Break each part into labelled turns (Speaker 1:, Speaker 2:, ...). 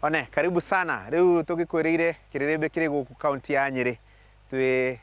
Speaker 1: One, karibu sana. Rĩu tũgĩkwĩrĩire kĩrĩrĩmbĩ kĩrĩ gũkũ kaunti ya Nyĩrĩ. Twĩ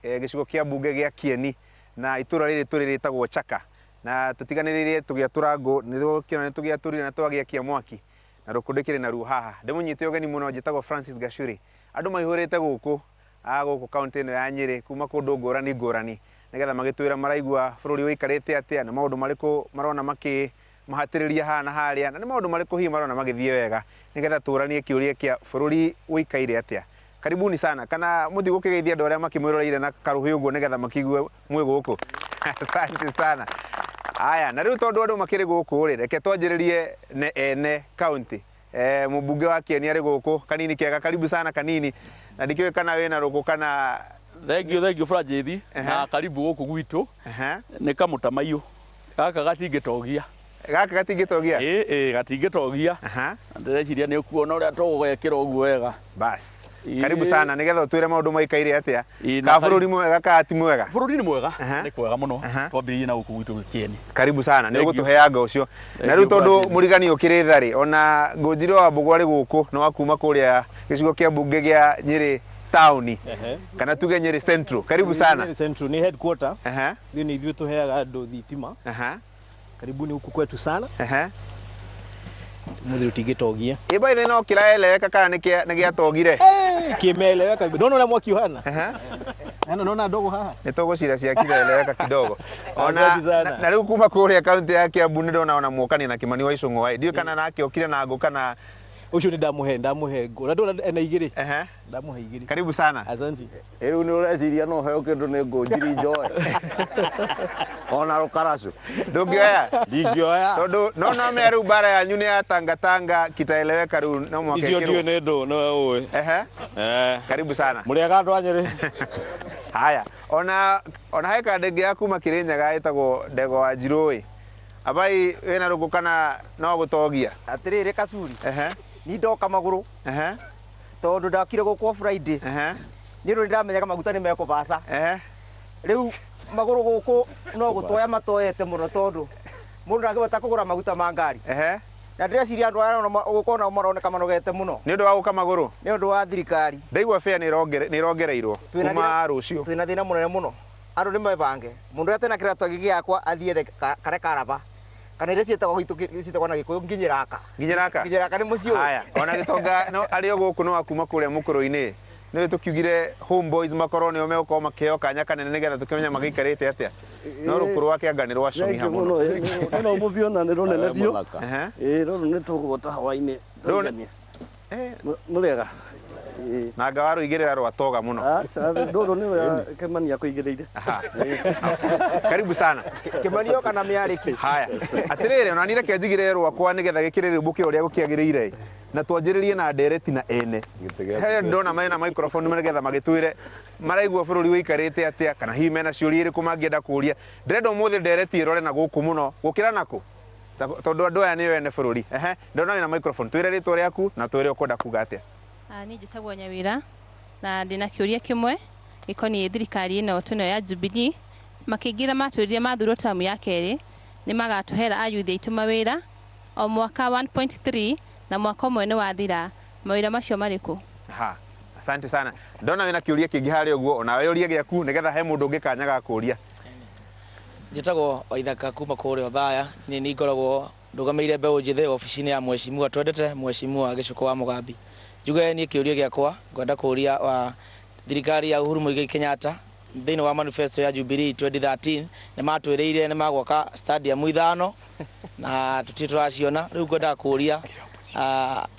Speaker 1: gĩcigo kĩa mbunge gĩa Kieni na itũra rĩrĩ tũrĩ rĩtagwo Chaka. Na tũtiganĩrĩire tũgĩatũra ngũ, nĩ tũkĩona nĩ tũgĩatũrire na twagĩakia mwaki na rũkũ ndĩkĩrĩ naruo haha. Ndĩmũnyite ũgeni mũno, njĩtagwo Francis Gachuri. Andũ maihũrĩte gũkũ a gũkũ kaunti ĩno ya Nyĩrĩ kuma kũndũ ngũrani ngũrani nĩgetha magĩtwĩra maraigua bũrũri ũikarĩte atĩa, nĩ maũndũ marĩkũ marona makĩ mahatĩrĩria haha na harĩa, na nĩ maũndũ marĩkũ hihi marona magĩthiĩ wega, nĩgetha tũranie kĩũria kĩa bũrũri ũikaire atĩa. Karibuni sana. Kana mũthiĩ gũkĩgeithia andũ arĩa makĩmwĩroreire na karũhĩ ũguo nĩgetha makĩigue mwĩ gũkũ. Asante sana. Aya, na rĩu tondũ andũ makĩrĩ gũkũ rĩ, reke twanjĩrĩrie ne ene county. Mũmbunge wa Kieni arĩ gũkũ, Kanini Kega, karibu sana Kanini. Na ndikĩũĩ kana wĩna rũkũ kana
Speaker 2: Thank you, thank you Franjithi. Na karibu gũkũ gwitũ. Nĩ kamũtamaiyũ. Gaka gatingĩtogia.
Speaker 1: Gaka gatingĩtogia?
Speaker 2: Ĩĩ, ĩĩ, gatingĩtogia. Ndĩreciria nĩ ũkuona ũrĩa tũgũgekĩra ũguo wega.
Speaker 1: Bas. Karibu sana nĩgetha ũtwĩre maũndũ maikaire atĩa. Ka bũrũri mwega ka ti mwega?
Speaker 2: Bũrũri nĩ mwega, nĩ kwega mũno. Twambĩrĩirie na gũkũ gwitũ Gĩkĩeni.
Speaker 1: Karibu sana, nĩ ũgũtũheanga ũcio. Na rĩu tondũ mũrigani ũkĩrĩ tharĩ, ona Ngũnjiri wa Mbũgũ arĩ gũkũ, nĩ wa kuma kũrĩa gĩcigo kĩa mbunge gĩa Nyĩrĩ taũni, kana tuge Nyĩrĩ Central. Karibu sana.
Speaker 3: Nyĩrĩ Central nĩ headquarter. Ithuĩ nĩ ithuĩ tũheaga andũ thitima. Karibuni huku kwetu sana. Mũthĩ tũtingĩtogia.
Speaker 1: Ĩ by the way no kĩraeleweka kana nĩ gĩatogire?
Speaker 3: Kĩmeeleweka. Ndona ũrĩa mwaki ũhana. Eno nona ndogo haha.
Speaker 1: Nĩ tũgũcira cia kiraeleweka kidogo. Ona
Speaker 3: Asante sana.
Speaker 1: na rĩu kuma kũrĩa kaunti ya Kiambu nĩ ndona ona mwokania na Kimani wa Ichung'wa. Ndiũĩ kana nake okire na ngũ kana
Speaker 3: Ũcio nĩ ndamũhe ndamũhe ngũ. Na ndona ena igĩrĩ. Ndamũhe igĩrĩ.
Speaker 1: Karibu sana.
Speaker 3: Asante.
Speaker 4: Rĩu nĩ ũreciria no heo kĩndũ nĩ ngũnjiri njoe ona rũkaracũ
Speaker 1: Ndũngĩoya?
Speaker 4: Ndingĩoya.
Speaker 1: Tondũ no no mea rĩu mbara yanyu nĩ ya tangatanga kitaeleweka rĩu no mwaka
Speaker 4: Icio ndiũĩ nĩ ndũ nĩwe ũĩ.
Speaker 1: Karibu sana.
Speaker 4: Mũrĩega andũ a Nyĩrĩ.
Speaker 1: Haya, ona he kanda ĩngĩ ya kuma Kĩrĩnyaga ĩtagwo Ndego wa Njirũ ĩ. Abai wĩna rũkũ kana no gũtogia?
Speaker 5: Atĩrĩrĩ Kacuri. Ni ndoka magũrũ. Tondũ ndakire gũkũ Friday. Nĩ ũndũ nĩndamenyaga maguta nĩ mekũbaca. Rĩu magũrũ gũkũ no gũtoya matoyete mũno tondũ mũndũ ndangĩhota kũgũra maguta ma ngari. Na ndĩreciria andũ aya gũkũ nao maroneka manogete mũno.
Speaker 1: Nĩ ũndũ wa gũka magũrũ?
Speaker 5: Nĩ ũndũ wa thirikari.
Speaker 1: Ndaigua fare nĩ ĩrongereirwo kuma rũciũ.
Speaker 5: Twĩna thĩna mũnene mũno. Andũ nĩ mebange. Mũndũ ũrĩa atena kĩratũ gĩakwa athiĩ ethe karĩa karaba. Kana iria ciĩtagwo gwitũ ciĩtagwo na Gĩkũyũ nginyĩraka.
Speaker 1: Nginyĩraka?
Speaker 5: Nginyĩraka nĩ mũciĩ ũyũ.
Speaker 1: Haya, ona gĩtonga no arĩ o gũkũ no akuma kũrĩa mũkũrũ-inĩ. Nĩ tũkiugire homeboys makorwo nĩo megũkorwo makĩheo kanya kanene nĩgetha tũkĩmenye magĩikarĩte atĩa. No rũkũ rwa kĩanga nĩ rwacũngiha mũno.
Speaker 6: Ĩno mũbiona nĩ rũnene biũ. Ĩĩ rũrũ nĩ tũgũgũta hwainĩ.
Speaker 1: Rũrũ
Speaker 6: Mũrĩega.
Speaker 1: Na anga warũigĩrĩra rwatoga mũno.
Speaker 6: Aca, rũrũ nĩwe Kĩmani akũigĩrĩire.
Speaker 1: Karibu sana.
Speaker 5: Kĩmani oka na mĩarĩki.
Speaker 1: Haya. Atĩrĩrĩ, ona niĩ reke njigĩrĩre rwakwa nĩgetha gĩkĩrĩrĩmbũke ũrĩa gũkĩagĩrĩire. Na twanjĩrĩrie na ndereti na ene. He ndona mena microphone nĩgetha magĩtwĩre maraigua bũrũri ũikarĩte atĩa, kana hihi mena ciũria irĩkũ mangĩenda kũria. Ndĩrenda ũmũthĩ ndereti ĩrore na gũkũ mũno gũkĩra nakũ. Tondũ andũ aya nĩo ene bũrũri. Ndona wĩna microphone, twĩre rĩtwa rĩaku na twĩre ũkwenda kuga atĩa.
Speaker 7: Niĩ njĩtagwo Nyawĩra na ndĩna kĩũria kĩmwe gĩkoniĩ thirikari ĩno twĩnayo ya Jubilee. Makĩingĩra matwĩrire mathurwo tamu ya kerĩ nĩ magatũhera ayuthi aitũ mawĩra o mwaka 1.3 na mwaka ũmwe nĩ wathira, mawĩra macio marĩ kũ?
Speaker 1: Aha, asante sana. Ndona wĩna kĩũria kĩngĩ harĩa ũguo, onawe ũrie gĩaku nĩgetha he mũndũ ũngĩ kanya ga kũria.
Speaker 8: Njĩtagwo Waithaka kuma kũrĩa Othaya, niĩ nĩ ngoragwo ndũgamĩrĩire mbeũ njĩthĩ obici-inĩ ya Mheshimiwa twendete Mheshimiwa Gĩcũkũ wa Mũgambi. Njuge niĩ kĩũria gĩakwa ngwenda kũria wa thirikari ya Uhuru Muigai Kenyatta thĩinĩ wa manifesto ya Jubilee 2013 nĩ matwĩrĩire nĩ magwaka stadium ithano na tũtirĩ tũraciona. Rĩu ngwendaga kũria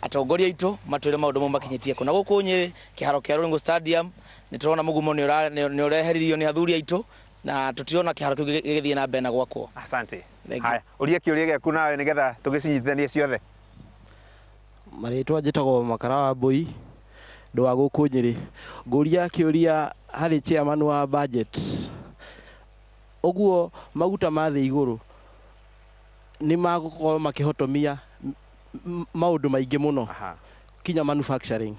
Speaker 8: atongoria aitũ matwĩre maũndũ mau makinyĩtie kũ. Na gũkũ Nyĩrĩ kĩharo kĩa Ruringũ Stadium nĩ tũrona mũgumo nĩ ũreheririo nĩ athuri aitũ na tũtirona kĩharo kĩu gĩgĩthiĩ na mbere na gwakwo.
Speaker 1: Asante.
Speaker 8: Thank you.
Speaker 1: Haya, ũria kĩũria gĩaku nawe nĩgetha tũgĩcinyitithanie ciothe.
Speaker 6: Marĩtwa njĩtagwo Makara wa Mbũi, ndĩ wa gũkũ Nyĩrĩ. Ngũria kĩũria harĩ chairman wa budget. Ũguo maguta mathiĩ igũrũ nĩ magũkorwo makĩhotomia maũndũ maingĩ mũno kinya manufacturing.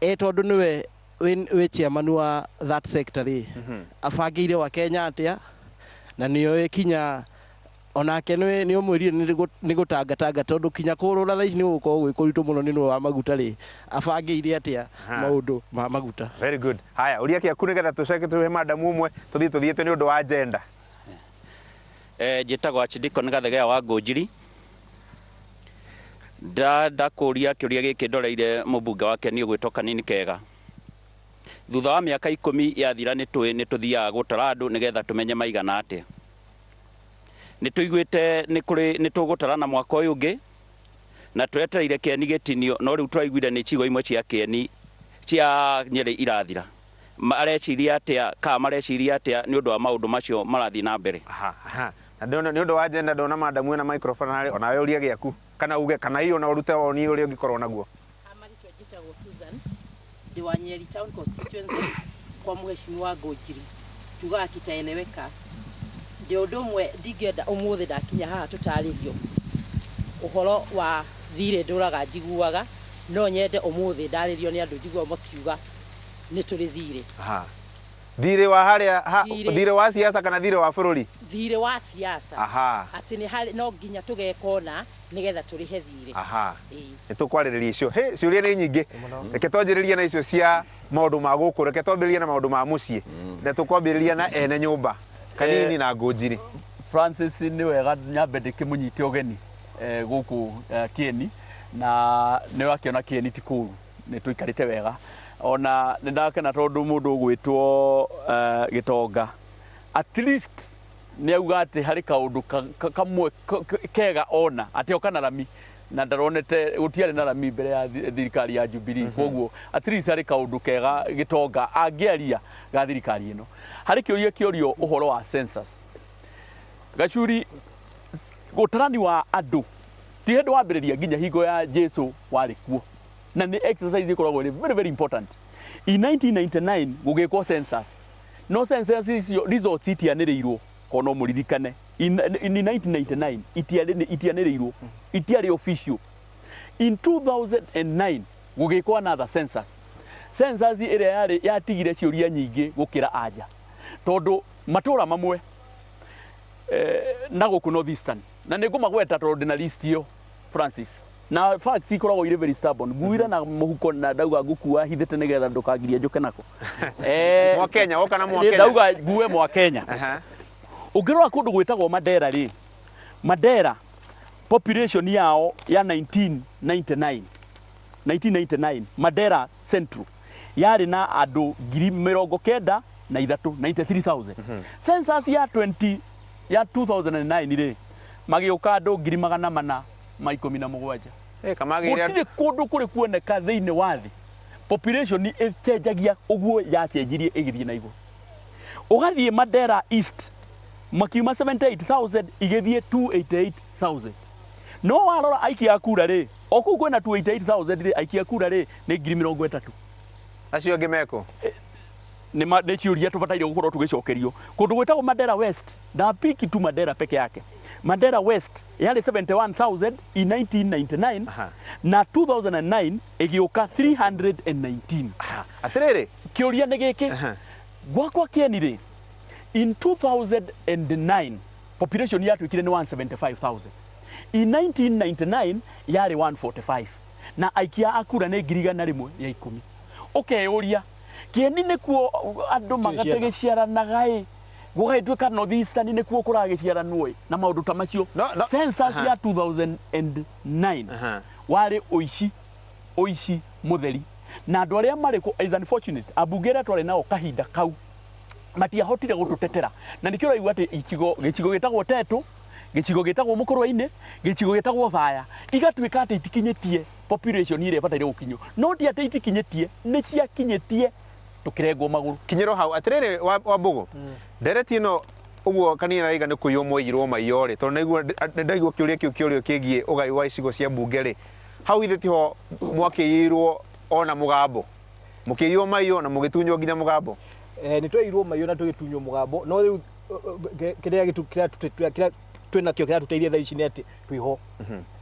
Speaker 6: Tondũ nĩwe wĩ chairman wa that sector rĩ, abangĩire wa Kenya atĩa na nĩoĩ kinya Onake nĩ ũmwĩrire nĩ gũtangatanga tondũ kinya kũrũra thaa ici nĩ gũgũkorwo gwĩ kũritũ mũno nĩ ũndũ wa maguta rĩ, abangĩire atĩa maũndũ ma maguta?
Speaker 1: Very good. Haya, ũria kĩaku nĩgetha tũcoke tũhe madamu ũmwe tũthiĩ tũthiĩte nĩ ũndũ wa agenda.
Speaker 9: Njĩtagwo Archdeacon Gathegea wa Ngũnjiri. Ndakũria kĩũria gĩkĩ ndoreire mũmbunge wake nĩ ũgwĩtwo Kanini Kega. Thutha wa mĩaka 10 yathira nĩ tũthiaga gũtara andũ nĩgetha tũmenye maigana atĩa. Nĩ tũiguĩte nĩ kũrĩ nĩ tũgũtara na mwaka ũyũ ũngĩ na twetereire kĩeni gĩtinio, no rĩu tũraiguire nĩ icigo imwe cia kĩeni cia Nyĩrĩ irathira. Mareciria atĩa kana mareciria atĩa nĩ ũndũ wa maũndũ macio marathiĩ na mbere?
Speaker 1: Na nĩ ũndũ wa agenda ndona madamu ena microphone harĩ, onawe ũria gĩaku kana uge kana hiyo na ũrute woni ũrĩa ũngĩkorwo naguo.
Speaker 10: Marĩtwa njĩtagwo Susan, ndĩ wa Nyeri Town Constituency kwa mheshimiwa Ngũnjiri. Tugaga kitaeleweka. Ndĩ ũndũ ũmwe ndingĩenda ũmũthĩ ndakinya haha tũtarĩrio ũhoro wa thirĩ ndũraga njiguaga, no nyende ũmũthĩ ndarĩrio nĩ andũ njiguaga makiuga nĩ tũrĩ thirĩ.
Speaker 1: Thirĩ wa harĩa thirĩ wa siasa kana thirĩ wa bũrũri?
Speaker 10: Thirĩ wa siasa. Atĩ nĩ harĩ no nginya tũgekona nĩgetha tũrĩhe thirĩ.
Speaker 1: Nĩ tũkwarĩrĩria icio. Hĩ, ciũria nĩ nyingĩ. Reke twanjĩrĩrie na icio cia maũndũ ma gũkũ, reke twambĩrĩrie na maũndũ ma mũciĩ. Na tũkwambĩrĩria na ene nyũmba Kanini na Ngũnjiri.
Speaker 2: Francis nĩ wega nyambe ndĩkĩmũnyite ũgeni gũkũ Kĩeni, na nĩ wakĩona Kĩeni ti kũũru, nĩ tũikarĩte wega. Ona nĩ ndakena tondũ mũndũ ũgwĩtwo Gĩtonga at least nĩ auga atĩ harĩ kaũndũ kamwe kega ona atĩ oka na rami, na ndaronete gũtiarĩ na rami mbere ya thirikari ya Jubilee. Koguo at least harĩ kaũndũ kega Gĩtonga angĩaria ga thirikari ĩno. Harĩ kĩũria kĩorio ũhoro wa census. Gacuri, ũtarani wa andũ ti hĩndĩ wambĩrĩria nginya hingo ya Jesu warĩ kuo, na nĩ exercise ĩkoragwo ĩrĩ very very important. In 1999 gũgĩkwo census, no census icio results itianĩrĩirwo, korwo no mũririkane. In 1999 itianĩrĩirwo, itiarĩ official. In 2009 gũgĩkwo another census. Census ĩrĩa yarĩ yatigire ciũria nyingĩ gũkĩra anja, tondũ matũra mamwe na gũkũ North Eastern, na nĩ ngũmagweta tondũ ndĩna list ĩyo Francis, na facts ikoragwo irĩ very stubborn. Nguire na mũhuko na ndauga ngũkua hithĩte nĩgetha ndũkangirie njũke nako.
Speaker 1: Mwa Kenya, woka na mwa Kenya.
Speaker 2: Ndauga ngue mwa Kenya. Ũngĩrora kũndũ gwĩtagwo Mandera rĩ, Mandera population yao ya 1999 Mandera Central yarĩ na andũ 93,000, 93,000. Census ya 2009 rĩ, magĩũka andũ 417. Gũtirĩ kũndũ kũrĩ kuoneka thĩinĩ wa thĩ population ĩcenjagia ũguo yacenjirie ĩgĩthiĩ na igũrũ. Ũgathiĩ Mandera East makiuma 78,000 igĩthiĩ 288,000. No warora aikia a kura rĩ, o kũu kwĩna 288,000 rĩ, aikia a kura rĩ nĩ 30,000.
Speaker 1: Acio angĩ mekũ?
Speaker 2: Nĩ ciũria tũbataire gũkorwo tũgĩcokerio. Kũndũ gwĩtagwo Mandera West, ndapiki tu Mandera peke yake. Mandera West yarĩ 71,000 in 1999 na 2009 ĩgĩũka 319.
Speaker 1: Atĩrĩrĩ,
Speaker 2: kĩũria nĩ gĩkĩ, gwakwa Kĩeni rĩ, in 2009 population yatuĩkire nĩ 175,000. In 1999 yarĩ 145 na aikia a kura nĩ 110,000. Ũkeyũria Kĩeni nĩkuo andũ magatĩgĩciaranaga ĩ, gũgagĩtuĩka North Eastern nĩkuo kũragĩciaranwo ĩ, na maũndũ ta macio. Census ya 2009 warĩ ũici mũtheri, na andũ arĩa marĩ kũ is unfortunate ambunge arĩa twarĩ nao kahinda kau matiahotire gũtũtetera, na nĩkĩo ũraigua atĩ gĩcigo gĩtagwo Tetu, gĩcigo gĩtagwo Mũkũrwe-inĩ, gĩcigo gĩtagwo Thaya igatuĩka atĩ itikinyĩtie population ĩrĩa ĩbataire gũkinyio, no ti atĩ itikinyĩtie, nĩ ciakinyĩtie tũkĩrengwo magũrũ.
Speaker 1: Kinyĩrwo hau atĩrĩrĩ wa Mbũgũ, ndereti ĩno ũguo Kanini araiga nĩ kũiywo mwaiyirwo maiyo rĩ, tondũ nĩ ndaigua kĩũria kĩu kĩũrio kĩgiĩ ũgai wa icigo cia mbunge rĩ, hau ithe tiho mwakĩiyirwo ona mũgambo, mũkĩiywo maiyo na mũgĩtunywo nginya mũgambo.
Speaker 3: Nĩ tweirwo maiyo na tũgĩtunywo mũgambo, no rĩu kĩrĩa twĩnakĩo kĩratũteithia thaa ici nĩ atĩ twĩho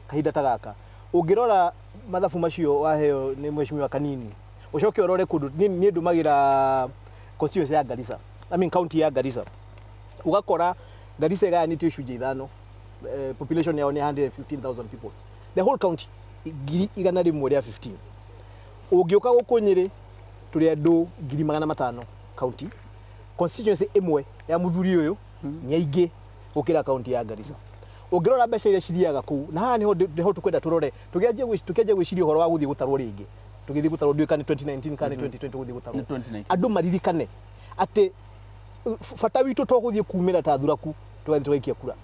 Speaker 3: kahinda ta gaka. Ũngĩrora mathabu macio waheo nĩ mheshimiwa Kanini, ũcoke ũrore kũndũ niĩ ndũmagĩra constituency ya Garissa, I mean county ya Garissa, ũgakora Garissa ĩgayanĩtio icunjĩ 5. Population yao nĩ 115,000 people, the whole county, 115,000. Ũngĩũka gũkũ Nyĩrĩ, tũrĩ andũ 500,000 county. Constituency ĩmwe ya mũthuri ũyũ nĩ aingĩ gũkĩra kaunti ya Garissa. Ũngĩrora mbeca iria cithiaga kũu, na haha nĩho tũkwenda tũrore tũkĩanjia gwĩciria ũhoro wa gũthiĩ gũtarwo rĩngĩ. Tũgĩthiĩ gũtarwo, ndiũĩ kana nĩ 2019 kana nĩ 2020 gũthiĩ gũtarwo.
Speaker 2: Nĩ 2019.
Speaker 3: Andũ maririkane atĩ bata witũ to gũthiĩ kumĩra ta thuraku, tũgathiĩ tũgaikia kura.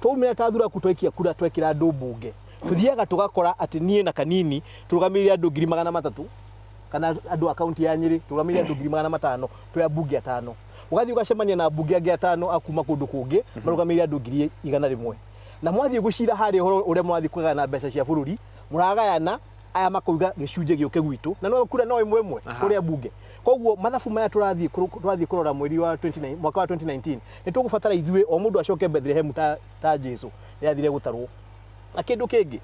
Speaker 3: Twaumĩra ta thuraku, twaikia kura, twekĩra andũ mbunge, tũthiaga tũgakora atĩ niĩ na Kanini tũrũgamĩrĩire andũ 300,000, kana andũ a kaunti ya Nyĩrĩ tũrũgamĩrĩire andũ 500,000, twĩ ambunge atano. Ũgathiĩ ũgacemania na ambunge angĩ atano a kuma kũndũ kũngĩ, marũgamĩrĩire andũ 100,000, na mwathiĩ gũcira harĩa ũhoro ũrĩa mũrathiĩ kũgayana mbeca cia bũrũri, mũragayana aya makauga gĩcunjĩ gĩũke gwitũ, na no kura no ĩmwe ĩmwe kũrĩa mbunge. Koguo mathabu maya tũrathiĩ kũrora mweri wa 29, mwaka wa 2019, nĩ tũgũbatara ithuĩ o mũndũ acoke Bethlehem ta Jesu rĩrĩa athire gũtarwo. Na kĩndũ kĩngĩ,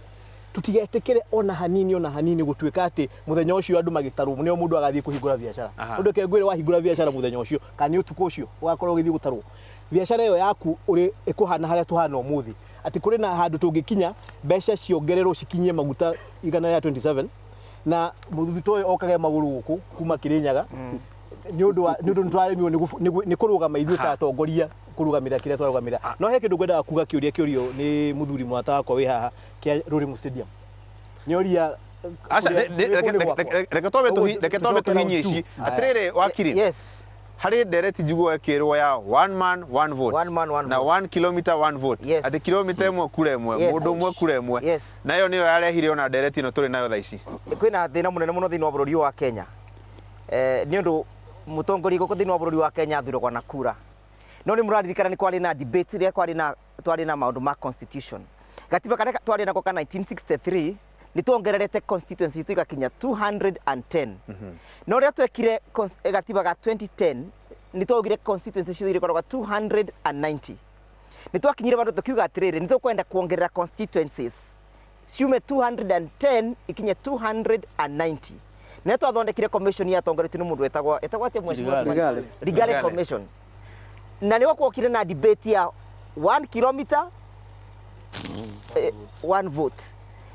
Speaker 3: tũtigetĩkĩre ona hanini, ona hanini, gũtuĩka atĩ mũthenya ũcio andũ magĩtarwo nĩo mũndũ agathiĩ kũhingũra biacara. Ũndũ ke ngwĩre, wahingũra biacara mũthenya ũcio kana nĩ ũtukũ ũcio ũgakorwo ũgĩthiĩ gũtarwo, biacara ĩyo yaku ũrĩ ĩkũhana harĩa tũhana ũmũthĩ, atĩ kũrĩ na handũ tũngĩkinya mbeca ciongererwo cikinyie maguta 127, na mũthuri ta ũyũ okage magũrũ gũkũ kuma Kĩrĩnyaga nĩ ũndũ nĩtũraremirwo nĩ kũrũgama ithuĩ ta atongoria kũrũgamĩrĩra kĩrĩa twarũgamĩrĩra. No he kĩndũ ngwendaga kuga, kĩũria kĩũrio nĩ mũthuri mũrata wakwa wĩ haha kĩa Rũrĩmũ Stadium, nĩ oria
Speaker 1: Aca,
Speaker 3: kũu nĩ gwakwa.
Speaker 1: Reke twambe
Speaker 3: Tũcoke
Speaker 1: tũhinyie
Speaker 3: round
Speaker 1: ici.
Speaker 3: two.
Speaker 1: Atĩrĩrĩ wakiri,
Speaker 5: Yes.
Speaker 1: Harĩ ndereti njiguaga ĩkĩrwo ya one man one vote,
Speaker 5: One man, one
Speaker 1: na
Speaker 5: vote.
Speaker 1: 1 kilometer one vote, atĩ kilomita ĩmwe kura ĩmwe, mũndũ ũmwe kura ĩmwe. Na ĩyo nĩyo yarehire ona ndereti ĩno tũrĩ nayo thaa ici.
Speaker 5: Kwĩna thĩna mũnene mũno thĩinĩ wa bũrũri ũyũ wa Kenya, nĩ ũndũ mũtongoria gũkũ thĩinĩ wa bũrũri wa Kenya athuragwo na kura. No nĩ mũraririkana nĩ kwarĩ na debate rĩrĩa kwarĩ na twarĩ na maũndũ ma constitution, gatiba karĩa twarĩ nako ka 1963, nĩ tuongererete constituencies igakinya 210. No rĩrĩa twekire gatiba ga 2010, nĩ twaugire constituencies ciothe irĩkoragwo 290. Nĩ twakinyire vandũ tũkiuga atĩrĩrĩ, nĩ tũkwenda kuongerera constituencies ciume 210 ikinye 290. Nĩ twathondekire commission yatongoretio nĩ mũndũ wetagwo etagwo atĩa, mheshimiwa?
Speaker 2: Rigathi.
Speaker 5: Rigathi.
Speaker 1: Rigathi.
Speaker 5: Commission, na nĩho kwokire na debate ya 1 kilometer one vote,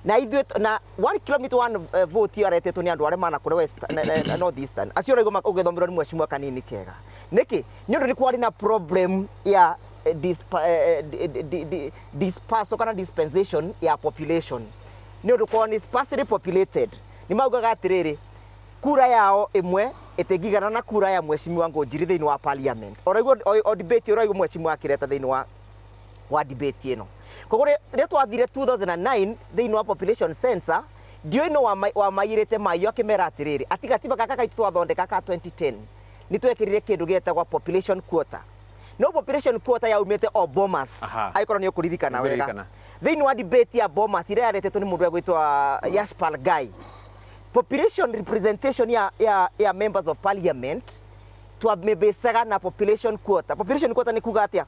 Speaker 5: na ithuĩ na 1 kilometer one vote ĩyo aretetwo nĩ andũ arĩa mana kũrĩa west na north eastern, acio ũraigua ũgĩthomerwo nĩ mheshimiwa Kanini Kega. Nĩkĩ? Nĩ ũndũ nĩ kwarĩ na problem ya dispersal kana dispensation ya population, nĩ ũndũ korwo nĩ sparsely populated, nĩ maugaga atĩrĩrĩ, kura yao ĩmwe ĩtingĩigana na kura ya mheshimiwa Ngũnjiri thĩinĩ wa parliament. Ũraigua o debate ũraigua mheshimiwa akĩreta thĩinĩ wa debate ĩno. Koguo rĩrĩa twathire 2009 thĩinĩ wa population census, ndiũĩ no wamairĩte maiyo akĩmera atĩrĩrĩ, ati gatiba gaka gaitũ twathondeka ka 2010 nĩ twekĩrire kĩndũ gĩetagwo population quota. No population quota yaumĩte o Bomas, angĩkorwo nĩ ũkũririkana wega.
Speaker 1: Nĩngũririkana.
Speaker 5: Thĩinĩ wa debate ya Bomas ĩrĩa yaretetwo nĩ mũndũ egwĩtwo Yashpal Gai, population representation ya members of parliament twamĩbĩcaga na population quota. Population quota nĩ kuga atĩa?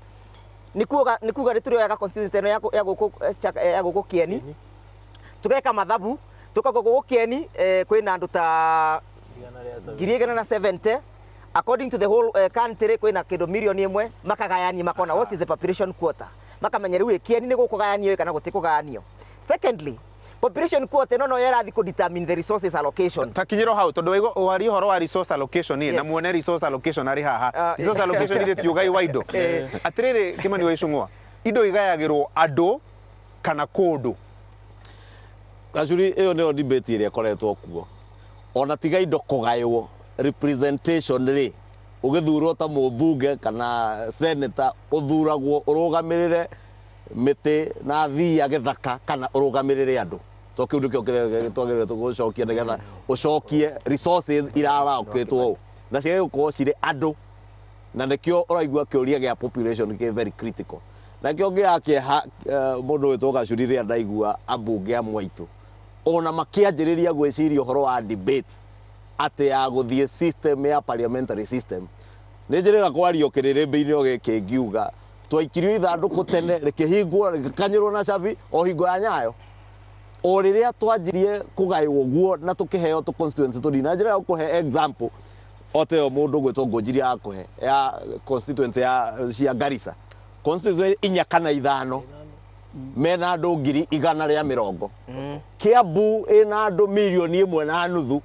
Speaker 5: Nĩ kuga nĩ tũrĩoyaga constituency ĩno ya gũkũ Kĩeni, tũgeka mathabu, tũkauga gũkũ Kĩeni kwĩna andũ ta 170,000, according to the whole country kwĩna kĩndũ 1 million, makagayania, makona what is the population quota, makamenya rĩu Kĩeni nĩ gũkũgayanio kana gũtikũgayanio. Secondly, population quota ĩno no ĩrathiĩ kũ determine the resources allocation.
Speaker 1: Takinyĩrwo hau, tondũ waigua waria ũhoro wa resource allocation ĩ, na muone resource allocation arĩ haha. Resource allocation irĩ ti ũgai wa indo. Atĩrĩrĩ, Kĩmani wa Icũng'wa, indo igayagĩrwo andũ kana kũndũ?
Speaker 4: Gacuri, ĩyo nĩyo debate ĩrĩa ĩkoretwo kuo. Ona tiga indo kũgaywo, representation rĩ, ũgĩthurwo ta mũmbunge kana senator, ũthuragwo ũrũgamĩrĩre mĩtĩ na thia gĩthaka kana ũrũgamĩrĩre andũ? To kĩu nĩkĩo kĩrĩa twagĩrĩire gũcokia, nĩgetha ũcokie resources irarokĩtwo ũũ na ciagĩrĩirwo gũkorwo cirĩ andũ, na nĩkĩo ũraigua kĩũria gĩa population kĩ very critical. Na kĩo ngĩaga kĩeha, mũndũ wĩtwo Gacuri, rĩrĩa ndaigua ambunge amwe aitũ ona makĩanjĩrĩria gwĩciria ũhoro wa debate atĩ ya gũthiĩ system ya parliamentary system, nĩ njĩrĩga kwario kĩrĩrĩmbĩ-inĩ o gĩkĩ ngiuga twaikirio ithandũkũ tene rĩkĩhingwo rĩgĩkanyĩrwo na cabi o hingo ya Nyayo, o rĩrĩa twanjirie kũgaywo guo na tũkĩheo tũ constituency tũnini. Na njĩra ya gũkũhe example o ta ĩyo mũndũ gwĩtwo Ngũnjiri akũhe ya constituency ya cia Garissa, constituency inya kana ithano. Mena andũ 120,000. Kiambu ĩna andũ 1.5 million,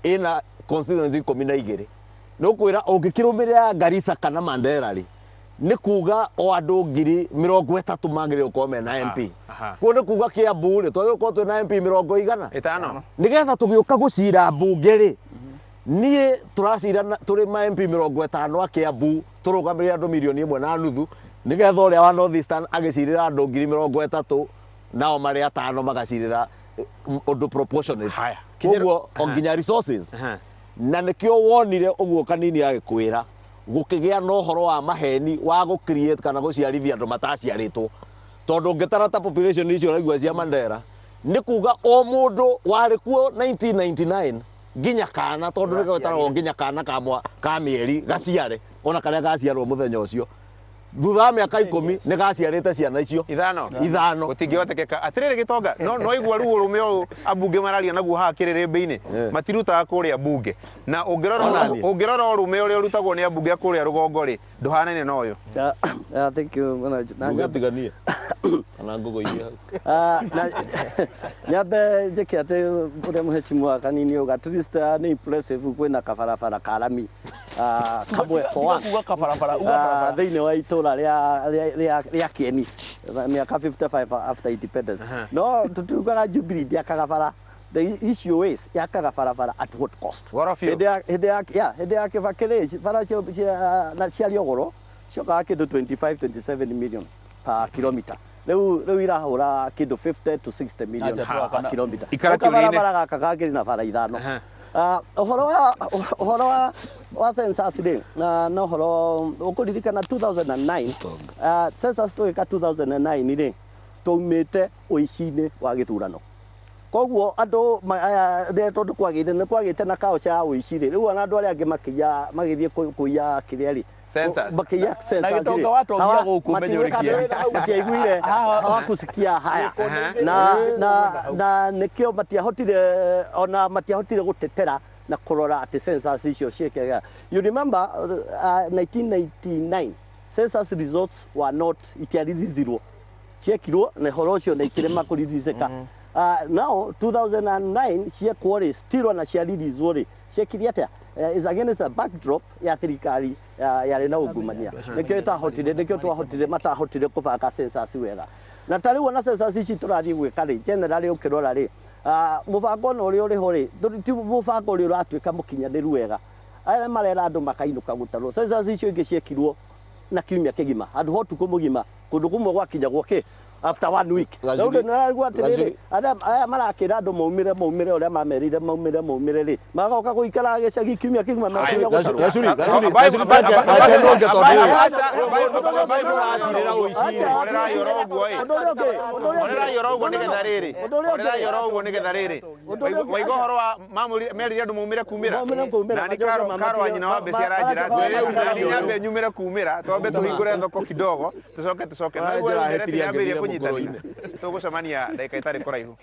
Speaker 4: ĩna constituency 12. Nĩ ũkwĩra ũngĩkĩrũmĩrĩra Garissa kana Mandera rĩ, nĩ kuga o andũ 30,000 magĩrĩirwo gũkorwo mena MP. Kuo nĩ kuga Kiambu rĩ, twagĩrĩirwo gũkorwo twĩna MP mĩrongo igana
Speaker 1: ĩtano
Speaker 4: nĩgetha tũgĩũka gũcira mbunge rĩ, niĩ tũracira tũrĩ ma MP 50 a Kiambu tũrũgamĩrĩre andũ 1.5 million, nĩgetha ũrĩa wa North Eastern agĩcirĩra andũ 30,000, nao marĩ atano magacirĩra ũndũ proportionate.
Speaker 1: Haya.
Speaker 4: Koguo o nginya resources. Na nĩkĩo wonire ũguo Kanini agĩkwĩra gũkĩgĩa na ũhoro wa maheni wa gũ create kana gũciarithia andũ mataciarĩtwo, tondũ ũngĩtara ta population icio ũraigua cia Mandera, nĩ kuga o mũndũ warĩ kuo 1999 nginya kana, tondũ nĩ getaragwo nginya kana ka ka mĩeri gaciare, ona karĩa gaciarwo mũthenya ũcio, thutha wa mĩaka 10 nĩ gaciarĩte ciana icio
Speaker 1: ithano.
Speaker 4: Ithano.
Speaker 1: Gũtingĩhotekeka. Atĩrĩrĩ gĩtonga, no igua rĩu ũrũme ũyũ ambunge mararia naguo haha kĩrĩrĩmbĩ-inĩ matirutaga kũrĩa mbunge, na ũngĩrora
Speaker 4: Onanie.
Speaker 1: Ũngĩrora ũrũme ũrĩa ũrutagwo nĩ ambunge a kũrĩa rũgongo rĩ, ndũhanaine na ũyũ.
Speaker 11: Thank you bwana.
Speaker 4: Nduge tiganie kana ngũgũithie hau.
Speaker 11: Na nyambe njĩke atĩ ũrĩa mheshimiwa Kanini uga, at least nĩ impressive kwĩna kabarabara ka rami kamwe for one.
Speaker 2: Uga kabarabara, uga barabara.
Speaker 11: Thĩinĩ wa itũra rĩa Kieni mĩaka 55 after independence, no tũtiugaga Jubilee ndĩakaga bara. The issue is yakaga barabara at what cost?
Speaker 1: Goro biũ.
Speaker 11: Hĩndĩ ya yeah, hĩndĩ ya Kibaki rĩ, bara na ciarĩ goro, ciokaga kĩndũ 25 27 million per kilometer. Rĩu irahũra kĩndũ 50 to 60 million
Speaker 2: Acha
Speaker 11: per
Speaker 2: twakana.
Speaker 11: kilometer.
Speaker 1: Ikara
Speaker 11: Rĩu kabarabara
Speaker 1: kĩũria-inĩ.
Speaker 11: gaka kangĩrĩ na bara ithano. Ũhoro wa census rĩ, na ũhoro ũkũririkana 2009, census tũgĩka 2009 rĩ, twaumĩte ũici-inĩ wa gĩthurano, koguo andũ aya rĩrĩa tondũ kwagĩire nĩ kwagĩte na kaoca ya ũici rĩ, rĩu ona andũ arĩa angĩ makĩiya magĩthiĩ kũiya kĩrĩa rĩ,
Speaker 1: Census.
Speaker 11: makĩiya census
Speaker 2: Na
Speaker 11: rĩ,
Speaker 2: gĩtonga watongia gũkũ ũmenye
Speaker 11: matiũĩ
Speaker 2: ũrĩkie.
Speaker 11: Matiaiguire, hawakusikia haya, na nĩkĩo matiahotire, ona matiahotire gũtetera na kũrora atĩ census icio ciĩkega. You remember 1999 census results were not, itiaririthirwo, ciekirwo na ũhoro ũcio na ikĩrema kũriricĩka. Now 2009 ciekwo rĩ, still ona ciaririzwo rĩ, ciekire atĩa? Is against the backdrop ya thirikari yarĩ na ungumania, nĩkĩo ĩtahotire, nĩkĩo twahotire, matahotire kũbanga census wega. Na ta rĩu ona census ici tũrathiĩ gwĩka rĩ, generally ũkĩrora rĩ, mũbango ona ũrĩa ũrĩ ho rĩ, ti mũbango ũrĩa ũratuĩka mũkinyanĩru wega. Aya marera andũ makainũka gũtarwo, census icio ingĩ ciekirwo na kiumia kĩgima, handũ ha ũtukũ mũgima, kũndũ kũmwe gwakinyagwo kĩ after one week.
Speaker 4: Gacuri-
Speaker 11: Rĩu nĩraigua atĩrĩrĩ,
Speaker 4: Gacuri-
Speaker 11: aya marakĩra andũ maumĩre maumĩre ũrĩa mamerire maumĩre maumĩre rĩ, magoka gũikara gĩcagi kiumia kĩgima makinya gũtarwo.
Speaker 4: Gacuri, Gacuri, Gacuri, reke nũnge tondũ ũracirĩra ũici.
Speaker 1: Horerai oro ũguo ĩ.
Speaker 11: Ũndũ ũrĩa ũngĩ, ũndũ ũrĩa ũngĩ.
Speaker 1: Horerai oro ũguo nĩgetha rĩrĩ.
Speaker 11: Ũndũ ũrĩa ũngĩ.
Speaker 1: Horerai oro ũguo nĩgetha rĩrĩ.
Speaker 11: Ũndũ ũrĩa ũngĩ,
Speaker 1: Waiga ũhoro wa merire andũ maumĩre kumĩra.
Speaker 11: Maumĩre kumĩra,
Speaker 1: Na nĩ
Speaker 11: macoke
Speaker 1: karo wa nyina wa Mbeci aranjĩra
Speaker 11: maracoka
Speaker 1: atĩrĩ,
Speaker 11: matigara
Speaker 1: na niĩ nyambe nyumĩre kumĩra, twambe tũhingũre thoko kidogo, tũcoke tũcoke. No
Speaker 4: Njĩra
Speaker 1: igua ndereti
Speaker 4: hetirie
Speaker 1: yambĩrĩria
Speaker 4: ngĩthire
Speaker 1: kũnyitanĩra.
Speaker 4: mũkũrũ-inĩ.
Speaker 1: Tũgũcemania ndagĩka itarĩ kũraihu.